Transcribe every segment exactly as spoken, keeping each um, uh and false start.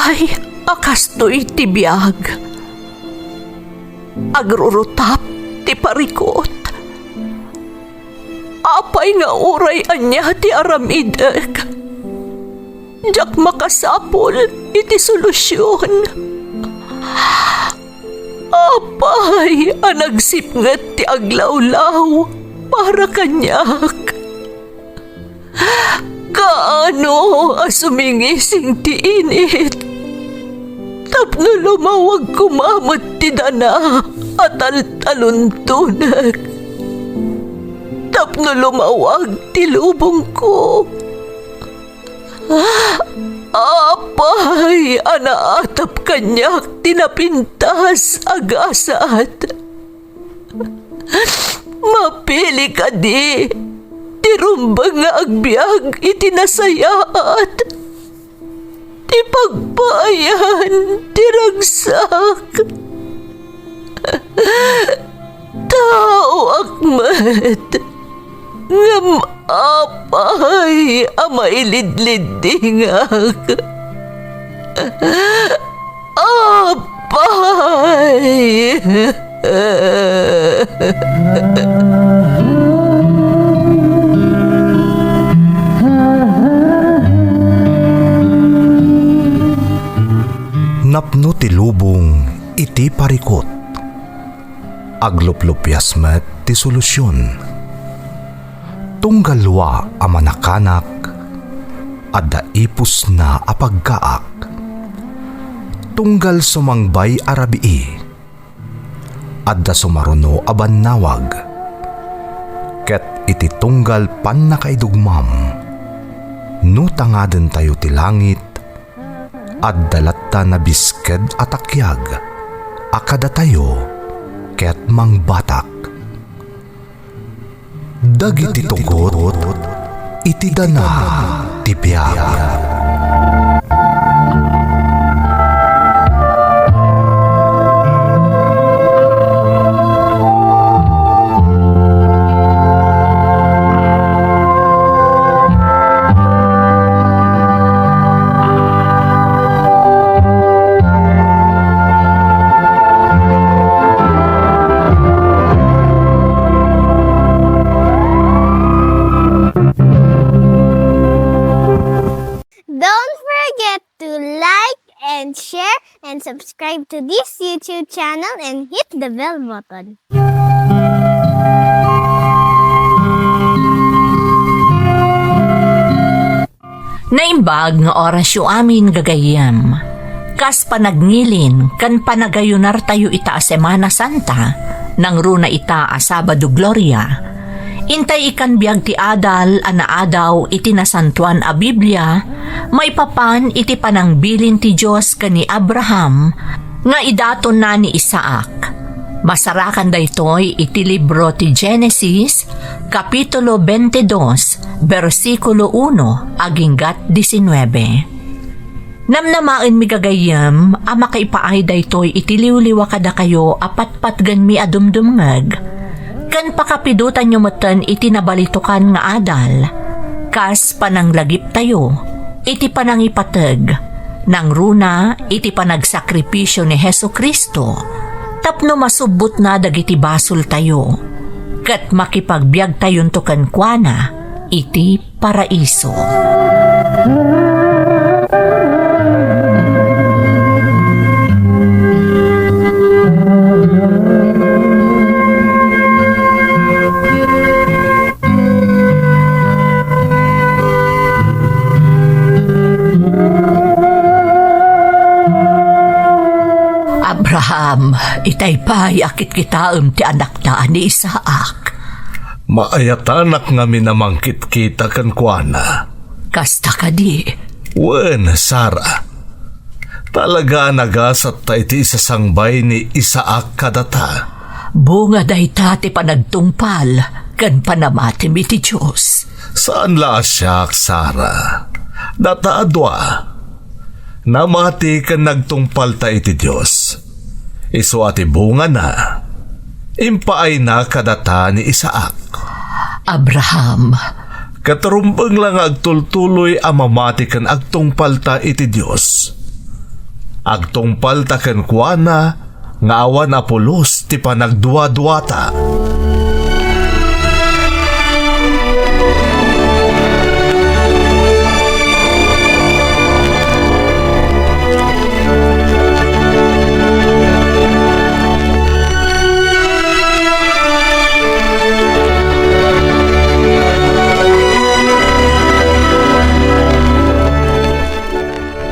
a kastoy ti biag. Agrurutap ti parikut. Apay nga uray ania ti aramidek, diak makasapul iti solusion. Apay a nagsipnget ti aglawlaw para kaniak? Kaano a sumingising ti init tapno lumawag koma met ti dana a taltaluntonek, tapno lumawag ti lubongko? Apay a naatap kaniak ti napintas a gasat? Mapili kadi ti rumbeng nga agbiag iti nasayaat, ti pagpaayan ti ragsak? Taoak met, ngem apay a mailidliddingak? Apay! Napno ti lubong iti parikut. Agluplupias met ti solusion. Tunggal lua a manakanak, adda ipusna a pagkaak. Tunggal sumangbay a rabii, adda sumaruno a bannawag. Ket iti tunggal pannakaidugmam, no tangadentayo ti langit, adda latta nabisked a takiag a kadatayo ket mangbatak. Dagiti tugot iti dana ti biag. Don't forget to like and share and subscribe to this YouTube channel and hit the bell button. Naimbag nga orasyo amin, gagayyem. Kas panagnilin ken panagayunartayo ita a Semana Santa, nangruna ita a Sabado Gloria, intay ikan biag ti adal a naadaw iti Nasantoan a Biblia maipapan iti panangbilin ti Dios ken ni Abraham nga idatonna ni Isaac. Masarakan daytoy iti libro ti Genesis, Kapitulo twenty-two, bersikulo uno aginggat diecinuebe. Namnamaenmi, gagayyem, a makaipaay daytoy iti liwliwa kadakayo a patpatgenmi a dumdumngeg, ken pakapidotanyo metten iti nabalitokan nga adal, kas pananglagiptayo iti panangipateg, nangruna iti panagsakripisio ni Jesu-Cristo tapno masubbotna dagiti basoltayo, ket makipagbiagtayonto kenkuana iti paraiso. Abraham, itay pay a kitkitaem ti anakta a ni Isaac. Maayatanak ngamin a mangkitkita kenkuana. Kasta kadi? Wen, Sara. Talaga a nagasatta iti isasangbay ni Isaac kadata. Bunga dayta ti panagtungpal ken panamatim iti Dios. Saan la a siak, Sara. Data a dua. Namati ken nagtungpalta iti Dios. Isu a ti bungana, impaayna kadata ni Isaac. Abraham. Ket rumbeng la nga agtultuloy a mamati ken agtungpalta iti Dios. Agtungpalta kenkuana nga awan a pulos ti panagduaduata.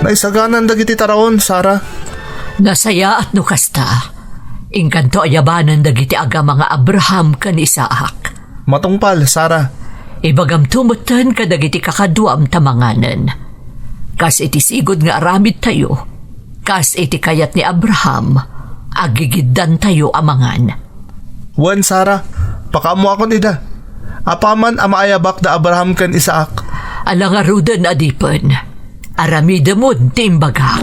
Naisaganan dagiti taraon, Sara. Nasayaat no kasta. Inkanto ayabanen dagiti agama nga Abraham ken Isaac. Matungpal, Sara. Ibagamto metten kadagiti kakaduam ta manganen. Kas iti sigud nga aramidtayo, kas iti kayat ni Abraham, agigiddantayo a mangan. Wen, Sara, pakaammoakon ida. Apaman a maayabak da Abraham ken Isaac. Ala ngaruden, adipen. Aramidemon ti imbagak.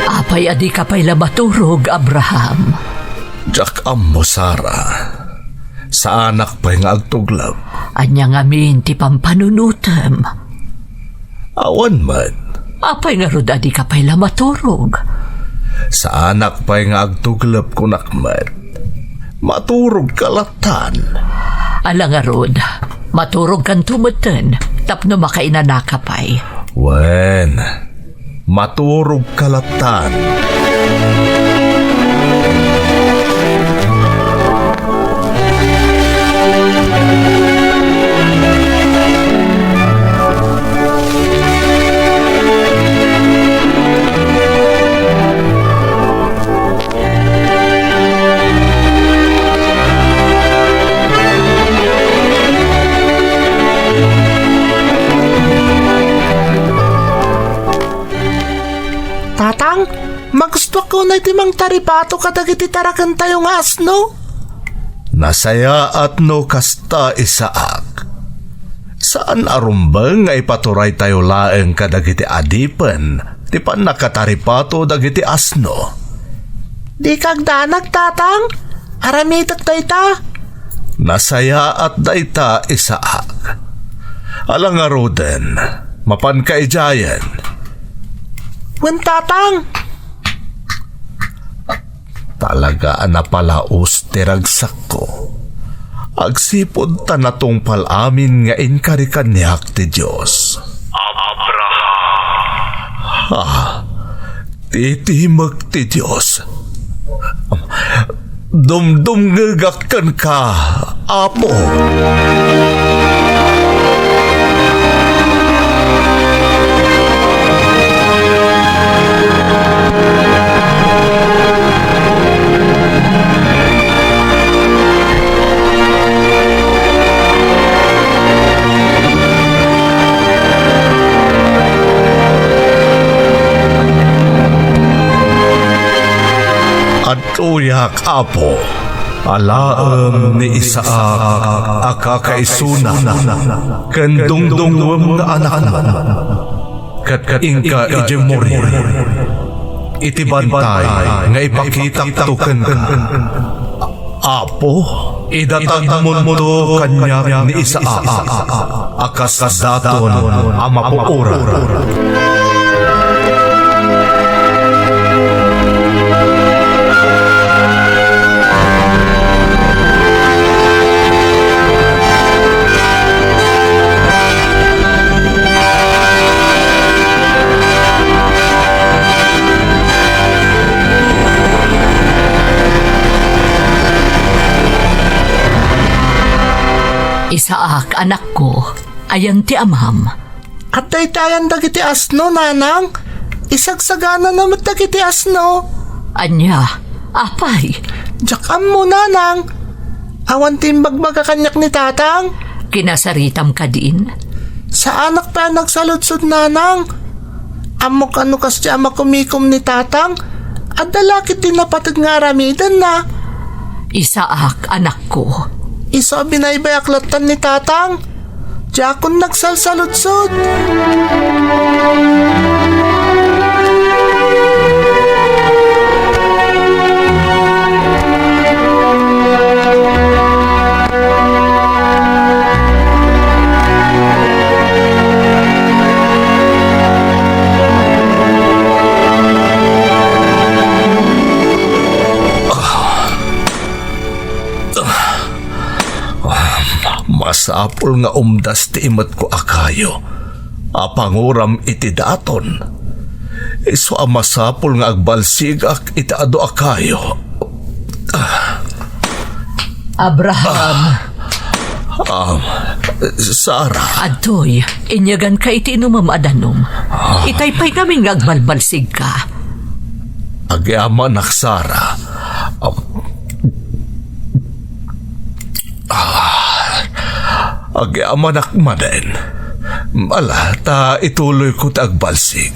Apay a dika pay la maturog, Abraham? Diak ammo, Sara. Saanak pay nga agtuglep. Ania ngamin ti pampanunotem? Awan met. Apay ngarud a dika pay la maturog? Saanak pay nga agtuglep, kunak met. Maturogka lattan. Ala ngarud, maturogkanto metten tapno makainanaka pay. Wen, maturogka lattan. Tatang, magustuak unay ti mangtaripato kadagiti tarakentayo nga asno. Nasayaat no kasta, Isaac. Saan a rumbeng nga ipaturaytayo laeng kadagiti adipen ti pannakataripato dagiti asno. Dika agdanag, Tatang. Aramidek dayta. Nasayaat dayta, Isaac. Ala ngaruden, mapanka idiayen. Wen, Tatang. Talaga a napalaos ti ragsakko. Agsipud ta natungpal amin nga inkari kaniak ti Dios. Abraham. Ah, titimek ti Dios. Dumdumngegak kenka, Apo. Adtoyak, Apo, alaem ni Isaac a kakaisuna ken dungdungngoem nga anakmo, ket inka idiay Moria iti bantay nga ipakitakto kenka. Apo, idatagmonto kaniak ni Isaac a kas daton a mapuoran. Isaac, anakko, ayan ti amam? Adda iti ayan dagiti asno, nanang. Isagsaganana met dagiti asno. Ania? Apay? Diak ammo, nanang. Awan ti imbagbaga kaniak ni tatang. Kinasaritam kadin? Saanak pay a nagsaludsod, nanang. Ammok a no kasdiay a makumikom ni tatang, adda la ketdi napateg nga aramidenna. Isaac, anakko, Isu a binaybayak lattan ni Tatang. Diakon nagsalsaludsod. Masapul nga umdas ti imetko a kayo a panguram iti daton. Isu a masapul nga agbalsigak iti adu a kayo. Abraham. Ah, Sara. Adtoy, inyaganka iti inumem a danum. Ah. Itay pay ngamin nga agbalbalsigka. Agyamanak, Sara. Um, ah, agyamanak manen. Ala, ta ituloyko ti agbalsig.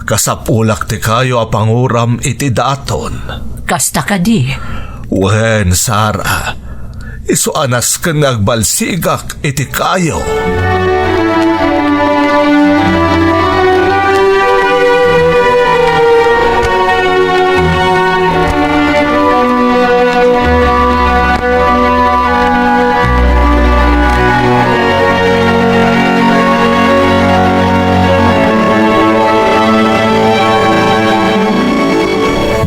Kasapulak ti kayo a panguram iti daton. Kasta kadi? Wen, Sara. Isu a nasken nga agbalsigak iti kayo.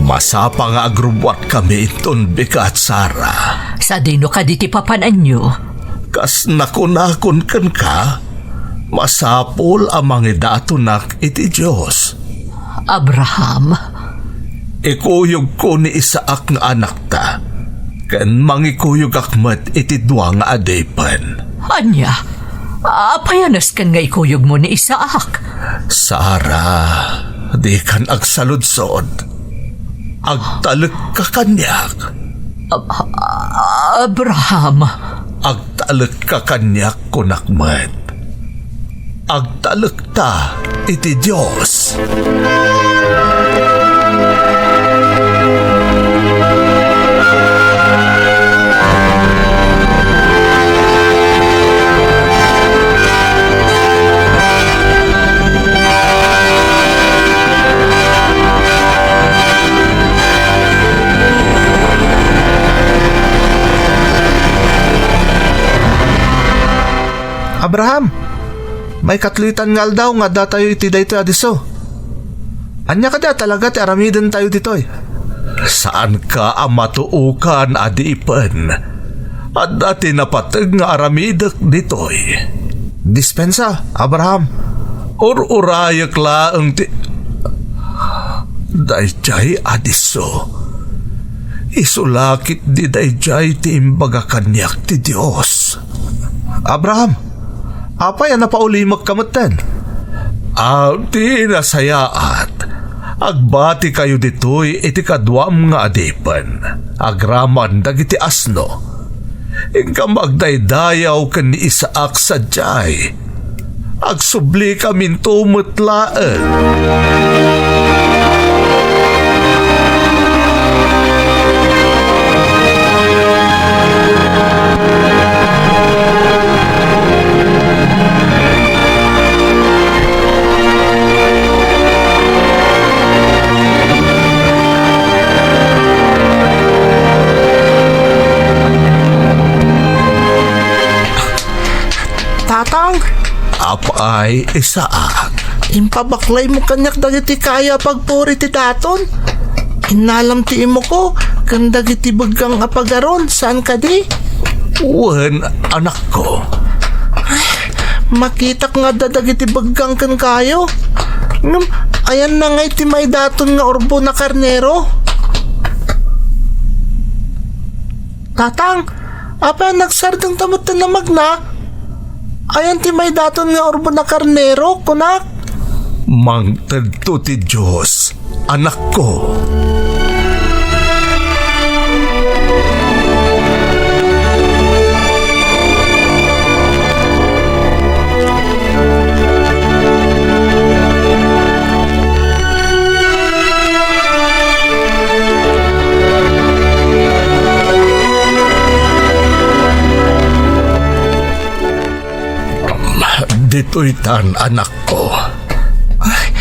Masapa nga agrubbuatkami inton bigat, Sara. Sadino kadi ti papananyo? Kas nakunakon kenka, masapul a mangidatonak iti Dios. Abraham. Ikuyogko ni Isaac nga anakta, ken mangikuyogak met iti dua nga adipen. Ania? Apay a nasken nga ikuyogmo ni Isaac? Sara, dikan agsaludsod. Agtalekka kaniak. Ab-, Abraham. Agtalekka kaniak, kunak met. Agtalekta iti Dios. Abraham, maikatloitan nga aldaw nga addatayo iti daytoy a disso. Ania kadi a talaga ti aramidentayo ditoy? Saanka a matuokan, adipen. Adda ti napateg nga aramidek ditoy. Dispensa, Abraham. Ur-urayek laeng ti, daydiay a disso. Isu la ketdi daydiay ti imbaga kaniak ti Dios. Abraham, apay a napaulimekka metten? Ah, ti nasayaat, agbatikayo ditoy iti kaduam nga adipen, agraman dagiti asno. Inka agdaydayaw ken ni Isaac sadiay. Agsubli kaminto met laeng. Tatang! Apay, Isaac? Impabaklaymo kaniak dagiti kayo a pagpuri ti daton? Innalam ti imoko ken dagiti beggang a pagaron, saan kadi? Wen, anakko. Ay, makitak nga adda dagiti beggang ken kayo. Ngem, ayanna ngay ti maidaton nga urbon a karnero? Tatang, apay a nagsardengta met ti namagna? Ayan ti maidaton nga urbon a karnero, kunak? Mangtedto ti Dios, anakko. Ditoy tan, anakko. Ay,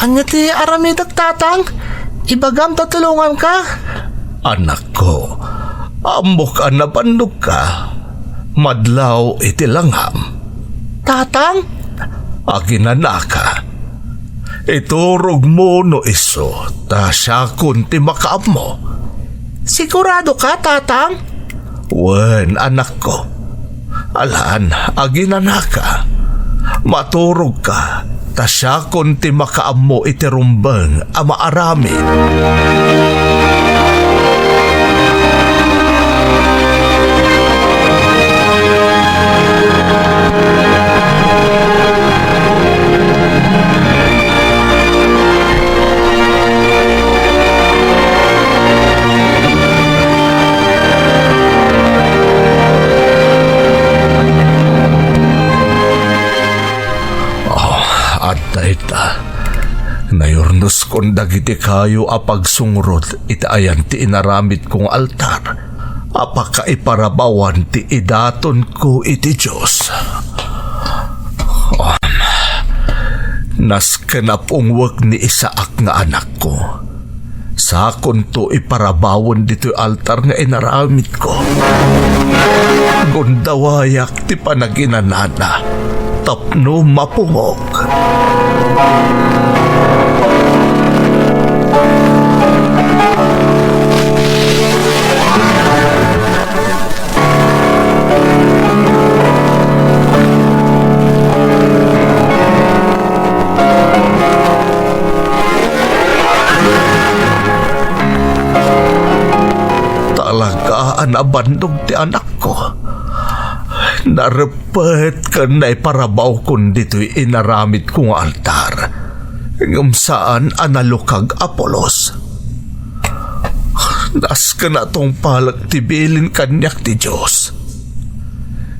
ania ti aramidek, Tatang? Ibagam ta tulonganka. Anakko, ammok a nabannogka. Madlaw iti langam. Tatang? Aginanaka. Iturogmo no isu, ta siakon ti makaammo. Siguradoka, Tatang? Wen, anakko. Alan, aginanaka. Maturogka, ta siakon ti makaammo iti rumbeng a maaramid. Oh, adda ita. Nayurnoskon dagiti kayo a pagsungrod iti ayan ti inaramidko nga altar a pakaiparabawan ti idatonko iti Dios. Um, nasken a pungwek ni Isaac nga anakko. Sakonto iparabawen ditoy altar nga inaramidko. Gundawayak ti panaginanana tapno mapungok. Talaga a nabannog ti anakko. Narep-, Pet ken naiparabawkon ditoy inaramidko nga altar, ngem saan a nalukag a pulos. Nasken a tungpalek ti bilin kaniak ti Dios.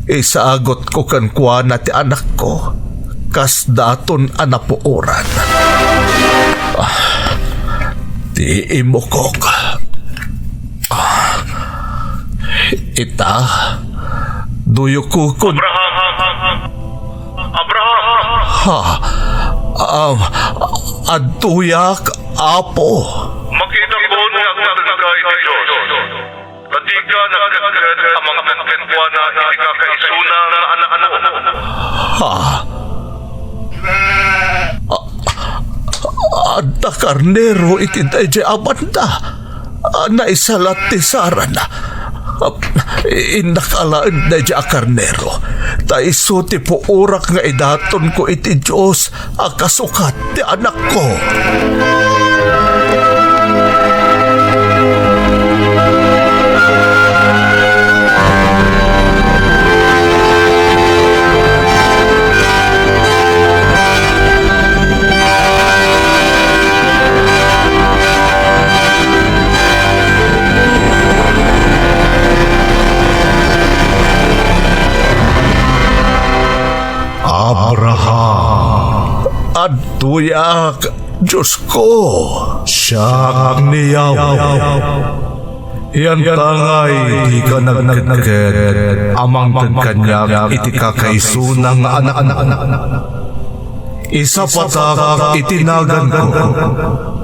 Isagutko kenkuana ti anakko, kas daton a napuoran. Ah, ti imukok. Ah, ita, duyokokon. Abraham! Abraham! Ha? Um, adtoyak, Apo. Makitakon nga agmatengka iti Dios. Ta dika nagketket a mangted kenkuana iti kakaisuna nga anakmo. Ha? A-, adda karnero iti daydiay a banda. A, naisalat ti sarana. A, innak alaen daydiay a karnero. Ta isu ti puorak nga idatonko iti Dios a kasukat ti anakko. Abraham. Adtoyak, Diosko. Siak ni Yahweh. Yantangay dika nagketket a mangted kaniak iti kakaisuna nga anakmo. Isapatak iti naganko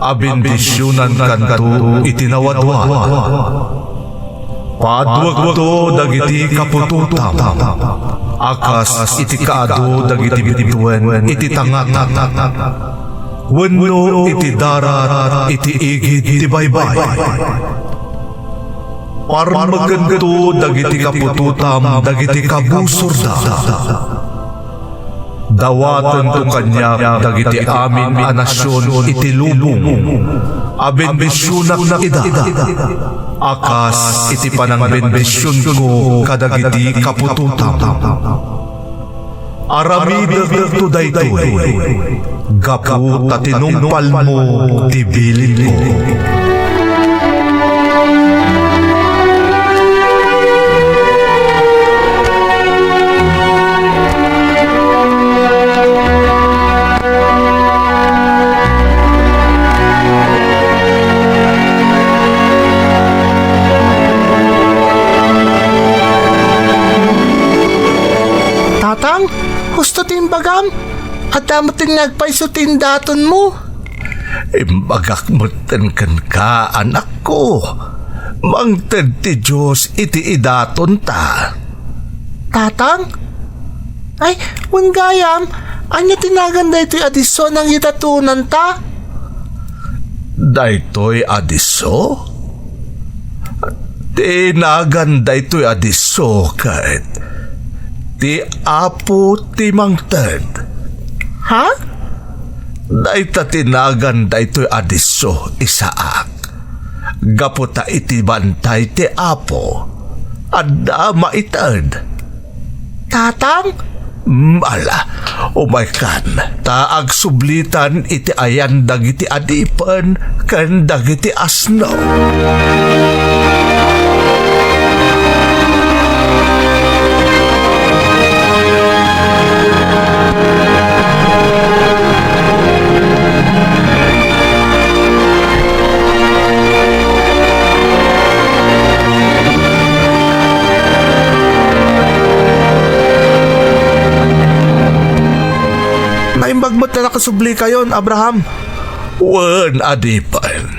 a bendisionankanto iti nawadwad. Paadwekto dagiti kaputotam a kas iti kaadu dagiti bituen iti tangatang wenno iti darat iti igid ti baybay. Parmekento dagiti kaputotam dagiti kabusorda. Dawatento kaniak dagiti amin a nasion iti lubong a bendisionak ida, a kas iti panangbendisionko kadagiti kaputotam. Aramidekto daytoy gapu ta tinungpalmo ti bilinko. Tatang, husto ti imbagam. Adda met ti nagpayso ti indatonmo. Imbagak metten kenka, anakko. Mangted ti Dios iti idatonta. Tatang? Ay, wen gayam, ania ti nagan daytoy a disso a nangidatonanta? Daytoy a disso? Ti nagan daytoy a disso ket ti Apo ti mangted. Ha? Dayta ti nagan daytoy a disso, Isaac. Gapu ta iti bantay ti Apo, adda maited. Tatang? Mm, ala, umaykan, ta agsublitan iti ayan dagiti adipen ken dagiti asno. Naimbag met a nakasublikayon, Abraham. Wen, adipen.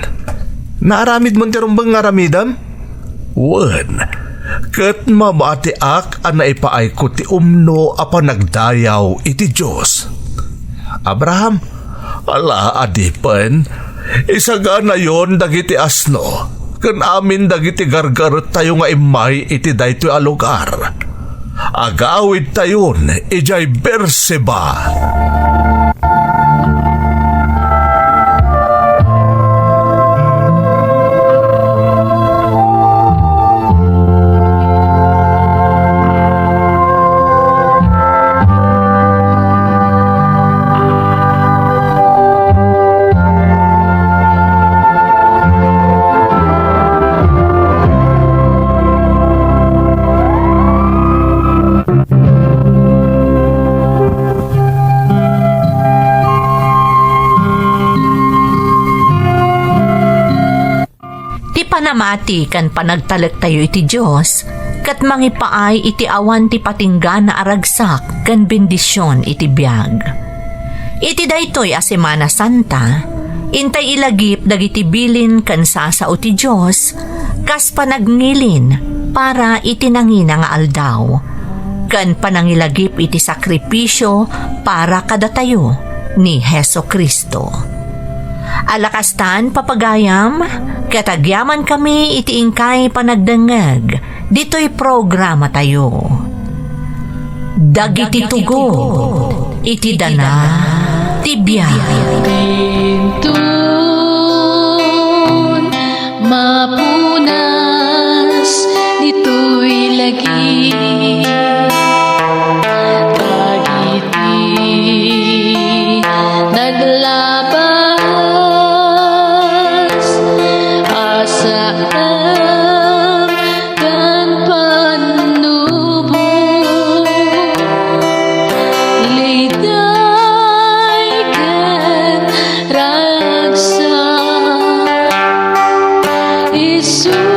Naaramidmon ti rumbeng nga aramidem? Wen, ket mamatiak a naipaayko ti umno a panagdayaw iti Dios. Abraham, ala, adipen, isaganayon dagiti asno ken amin dagiti gargarettayo nga immay iti daytoy a lugar. Agawidtayon idiay Beerseba. Ti panamati ken panagtalektayo iti Dios ket mangipaay iti awan ti patinggana a ragsak ken bendision iti biag. Iti daytoy a Semana Santa, intay ilagip dagiti bilin ken sasao ti Dios kas panagngilin para iti nangina nga aldaw, ken panangilagip iti sakripisio para kadatayo ni Jesu-Cristo. Ala kastan, papagayam, ket agyamankami iti inkay panagdengngeg ditoy programatayo. Dagiti tugot iti dana ti biag. Inton mapunas ditoy lagip, dagiti naglabas a saem ken pannubo, liday ken ragsak, isu